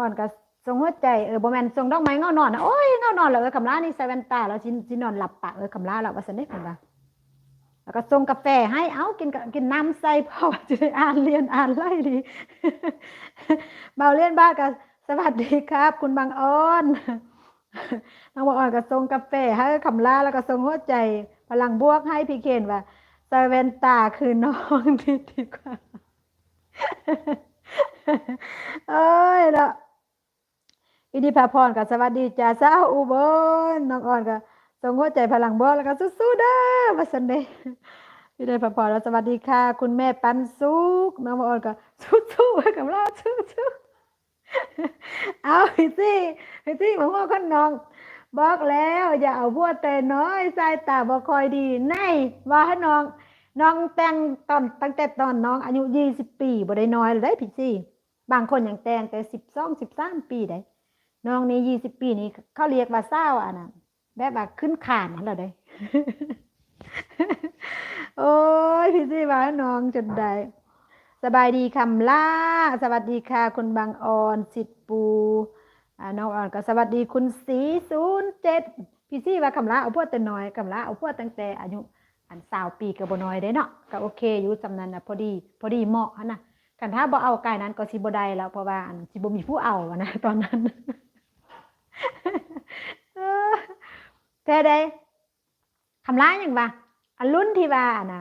ອອນກໍສົ່ງຫົວໃຈ ເອີ ບໍ່ແມ່ນສົ່ງດອກໄມ້ເຫງົານອນນະ. ໂອ້ຍ ເຫງົານອນແລ້ວ ເອີ ຄຳຫຼານີ້ໃສ່ແວ່ນຕາແລ້ວ ຊິ ຊິນອນຫຼັບປະ ເອີ ຄຳຫຼາແລ້ວ ວ່າຊັ້ນເດ້ ເພິ່ນວ່າ. ແລ້ວກໍສົ່ງກາແຟໃຫ້ ເອົາ ກິນ ກິນນ້ຳໃສ່ ເພາະວ່າຊິໄດ້ອ່ານລຽນ ອ່ານໄລ່ດີ. ເບົາລຽນບາດກໍ ສະຫວັດດີຄັບ ຄຸນບັງອອນ. ນ້ອງບັງອອນກໍສົ່ງກາແຟໃຫ້ຄຳຫຼາ ແລ້ວກໍສົ່ງຫົວໃຈພະລັງບວກໃຫ້ ພີ່ເຂນວ່າ ໃສ່ແວ່ນຕາຄືນ້ອງດີກວ່າ. ໂອ້ຍເນາະ. ວິນິດພາພອນກໍສະຫວັດດີຈ້າ ຊາວອຸບົນ. ນ້ອງອອນກໍສົ່ງຫົວໃຈພະລັງບວກ ແລ້ວກໍສູ້ໆເດີ ວ່າຊັ້ນເດ້. ວິນິດພາພອນວ່າ ສະຫວັດດີຄ່ະ ຄຸນແມ່ປັນສຸກ. ນ້ອງອອນກໍສູ້ໆ ຄຳຫຼາສູ້ໆ. ເອົາ ພີ່ຊີ້ ພີ່ຊີ້ ມາຫົວຄົນນ້ອງ ບອກແລ້ວ ຢ່າເອົາຜົວແຕ່ນ້ອຍ ສາຍຕາບໍ່ຄ່ອຍດີ. ໄນ ວ່າໃຫ້ນ້ອງ ນ້ອງແຕ່ງຕອນ ຕັ້ງແຕ່ຕອນນ້ອງອາຍຸຊາວປີ ບໍ່ໄດ້ນ້ອຍແລ້ວເດ້ ພີ່ຊີ້. ບາງຄົນຍັງແຕ່ງແຕ່ສິບສອງ ສິບສາມປີໃດ໋. ນ້ອງນີ້ຊາວປີນີ້ ເຂົາລຽກວ່າສາວ ອັນນັ້ນ ແບບວ່າຂຶ້ນຄານຫັ້ນແຫຼະເດ້. ໂອ້ຍ ພີ່ຊິວ່ານ້ອງຈົນໄດ້. ສະບາຍດີຄຳຫຼ້າ ສະຫວັດດີຄ່ະ ຄຸນບັງອອນ ສິດປູ. ອ່າ ນ້ອງອອນກໍສະຫວັດດີຄຸນສີສູນເຈັດ. ພີ່ຊິວ່າຄຳຫຼ້າເອົາຜົວແຕ່ນ້ອຍ ຄຳຫຼ້າເອົາຜົວຕັ້ງແຕ່ອາຍຸ ອັນ ຊາວປີກໍບໍ່ນ້ອຍເດ້ເນາະ ກໍໂອເຄຢູ່ ສ່ຳນັ້ນນະ ພໍດີ ພໍດີເໝາະຫັ້ນນະ. ຄັນຖ້າບໍ່ເອົາກາຍນັ້ນກໍຊິບໍ່ໄດ້ແລ້ວ ເພາະວ່າ ອັນ ຊິບໍ່ມີຜູ້ເອົາຫັ້ນນະ ຕອນນັ້ນ. ເອີ ແທ້ໃດ ຄຳຫຼ້າຫຍັງວະ ອັນລຸ້ນທີ່ວ່າ ອັນນະ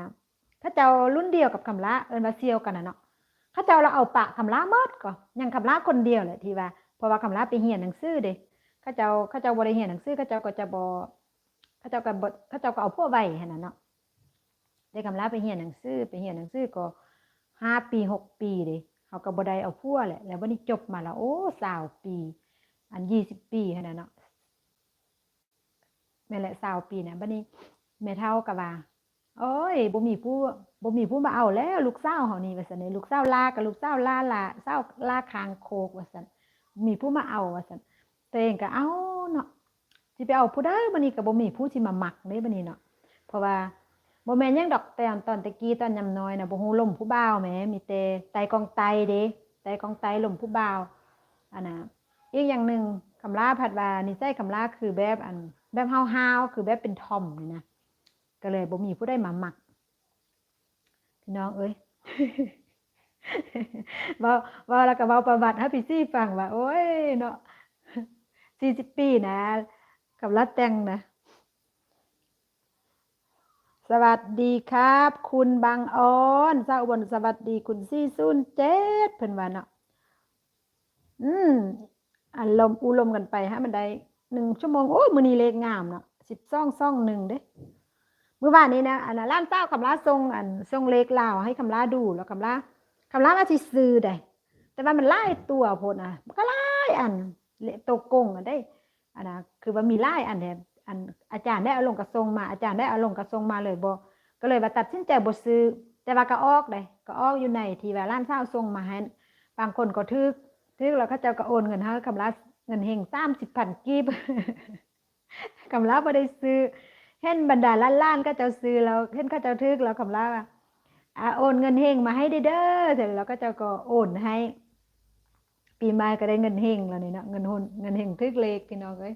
ເຂົາເຈົ້າລຸ້ນດຽວກັບຄຳຫຼ້າ ເອີ້ນວ່າສ່ຽວກັນນະເນາະ ເຂົາເຈົ້າລະເອົາປະຄຳຫຼ້າໝົດ ກໍຍັງຄຳຫຼ້າຄົນດຽວແຫຼະທີ່ວ່າ ເພາະວ່າຄຳຫຼ້າໄປຮຽນໜັງສືເດ້. ເຂົາເຈົ້າ ເຂົາເຈົ້າບໍ່ໄດ້ຮຽນໜັງສື ເຂົາເຈົ້າກໍຈະບໍ່ ເຂົາເຈົ້າກໍບໍ່ ເຂົາເຈົ້າກໍເອົາຜົວໄວຫັ້ນນະເນາະ. ແຕ່ຄຳຫຼ້າໄປຮຽນໜັງສື ໄປຮຽນໜັງສືກໍຫ້າປີ ຫົກປີເດ້ ເຮົາກໍບໍ່ໄດ້ເອົາຜົວແຫຼະ. ແລ້ວບັດນີ້ຈົບມາລະ ໂອ້ ຊາວປີ ອັນ ຊາວປີຫັ້ນນະເນາະ. ແມ່ນແຫຼະ ຊາວປີນະ. ບັດນີ້ແມ່ເຖົ້າກໍວ່າ ໂອ້ຍ ບໍ່ມີຜູ້ ບໍ່ມີຜູ້ມາເອົາແລ້ວ ລູກສາວເຮົານີ້ ວ່າຊັ້ນເດ້. ລູກສາວຫຼ້າກໍລູກສາວຫຼ້າ ຫຼ້າ ສາວຫຼ້າຄາງໂຄກ ວ່າຊັ້ນ ບໍ່ມີຜູ້ມາເອົາ ວ່າຊັ້ນ. ຕົວເອງກໍເອົາເນາະ ຊິໄປເອົາຜູ້ໃດ ບັດນີ້ກໍບໍ່ມີຜູ້ຊິມາມັກເດ້ບັດນີ້ເນາະ. ເພາະວ່າບໍ່ແມ່ນຫຍັງດອກ ແຕ່ຕອນແຕ່ກີ້ ຕອນຍາມນ້ອຍນະ ບໍ່ຮູ້ລົມຜູ້ບ່າວແໝ ມີແຕ່ໄຕ່ກອງໄຕເດ້ ໄຕ່ກອງໄຕລົມຜູ້ບ່າວ. ອັນນະ ອີກຢ່າງໜຶ່ງ ຄຳຫຼ້າພັດວ່ານິໄສຄຳຫຼ້າຄືແບບ ອັນ ແບບຫ້າວໆ ຄືແບບເປັນທອມນີ້ນະ ກໍເລີຍບໍ່ມີຜູ້ໃດມາມັກ ພີ່ນ້ອງເອີຍ. ເວົ້າ ເວົ້າແລ້ວກໍເວົ້າປະຫວັດໃຫ້ພີ່ຊີຟັງວ່າ ໂອ້ຍເນາະ ສີ່ສິບປີນະ ກັບລາວແຕ່ງນະ. ສະຫວັດດີຄັບ ຄຸນບັງອອນ ຊາວອຸບົນ ສະຫວັດດີຄຸນສີ່ສູນເຈັດ ເພິ່ນວ່າເນາະ. ອືມ ອັນລົມ ອູລົມກັນໄປໃຫ້ມັນໄດ້ໜຶ່ງຊົ່ວໂມງ. ໂອ້ຍ ມື້ນີ້ເລກງາມເນາະ ສິບສອງສອງໜຶ່ງເດ້. ມື້ວານນີ້ນະ ອັນນະ ຫຼານສາວຄຳຫຼ້າສົ່ງ ອັນ ສົ່ງເລກລາວໃຫ້ຄຳຫຼ້າດູ ແລ້ວຄຳຫຼ້າ ຄຳຫຼ້າວ່າຊິຊື້ໃດ ແຕ່ວ່າມັນຫຼາຍຕົວໂພດນະ ມັນກໍຫຼາຍອັນ ເລກໂຕກົງຫັ້ນເດ້. ອັນນະ ຄືວ່າມີຫຼາຍອັນແທ້ ອັນ ອາຈານໄດ້ເອົາລົງກະສົ່ງມາ ອາຈານໄດ້ເອົາລົງກະສົ່ງມາເລີຍບໍ່ ກໍເລີຍວ່າຕັດສິນໃຈບໍ່ຊື້ ແຕ່ວ່າກໍອອກເດ້ ກໍອອກຢູ່ໃນທີ່ວ່າຫຼານສາວສົ່ງມາໃຫ້. ບາງຄົນກໍຖືກ ຖືກແລ້ວເຂົາເຈົ້າກໍໂອນເງິນໃຫ້ຄຳຫຼ້າ ເງິນເຮັງສາມສິບພັນກີບ. ຄຳຫຼ້າບໍ່ໄດ້ຊື້ ເຫັນບັນດາຫຼານໆເຂົາເຈົ້າຊື້ແລ້ວ ເຫັນເຂົາເຈົ້າຖືກແລ້ວ ຄຳຫຼ້າວ່າ ອາ ໂອນເງິນເຮັງມາໃຫ້ເດີ້ ເສັດແລ້ວເຂົາເຈົ້າກໍໂອນໃຫ້. ປີໃໝ່ກໍໄດ້ເງິນເຮັງແລ້ວນີ້ເນາະ ເງິນຫົນ ເງິນເຮັງຖືກເລກ ພີ່ນ້ອງເອີຍ.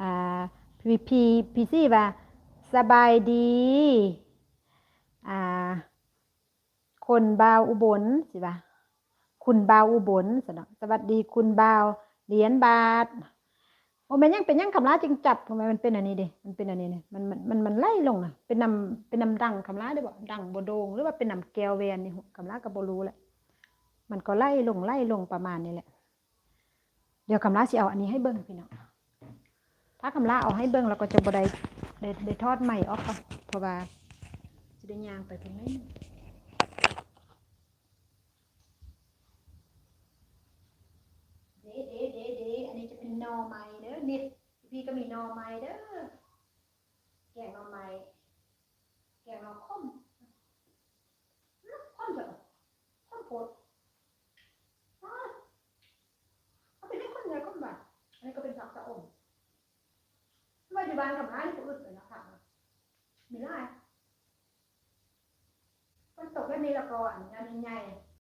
ອ່າ ພີ່ ພີ່ ພີ່ຊີວ່າ ສະບາຍດີ ອ່າ ຄົນບ່າວອຸບົນ ຊິວ່າ ຄຸນບ່າວອຸບົນຊັ້ນເນາະ. ສະຫວັດດີຄຸນບ່າວຫຼຽນບາດ. ໂອ ແມ່ນຫຍັງ ເປັນຫຍັງຄຳຫຼ້າຈຶ່ງຈັບ ເພາະວ່າມັນເປັນອັນນີ້ເດ້ ມັນເປັນອັນນີ້ເດ້ ມັນ ມັນ ມັນ ມັນໄຫຼລົງນະ ເປັນນ້ຳ ເປັນນ້ຳດັງຄຳຫຼ້າເດ້ບໍ່ ດັງບໍ່ໂດ່ງ ຫຼືວ່າເປັນນ້ຳແກ້ວແວ່ນນີ້ ຄຳຫຼ້າກໍບໍ່ຮູ້ແຫຼະ. ມັນກໍໄຫຼລົງ ໄຫຼລົງປະມານນີ້ແຫຼະ. ດຽວຄຳຫຼ້າຊິເອົາອັນນີ້ໃຫ້ເບິ່ງພີ່ນ້ອງ ຖ້າຄຳຫຼ້າເອົາໃຫ້ເບິ່ງແລ້ວກໍຈະບໍ່ໄດ້ ໄດ້ ໄດ້ຖອດໄມອອກກ່ອນ ເພາະວ່າຊິໄດ້ຍ່າງໄປພຸ້ນແຫຼະ. ເດ້ ເດ້ ເດ້ ເດ້ ອັນນີ້ຈະເປັນໜໍ່ໄມ້ເດີ້ ນີ້ ພີ່ກໍມີໜໍ່ໄມ້ເດີ້ ແກງໜໍ່ໄມ້ ແກງໜໍ່ຂົມ ອືມ ຂົມເຖາະ ຂົມໂພດ ອາ ເອົາໄປໃຫ້ຄົນເໜືອຂົມຫວານ. ອັນນີ້ກໍເປັນຜັກຊະອົມ ວ່າຢູ່ບ້ານກໍມີຫຼາຍ ຜູ້ອື່ນເປັນນະ ຜັກນະ ມີຫຼາຍ. ຝົນຕົກແບບນີ້ແລ້ວກໍ ອັນ ຍາວໃຫຍ່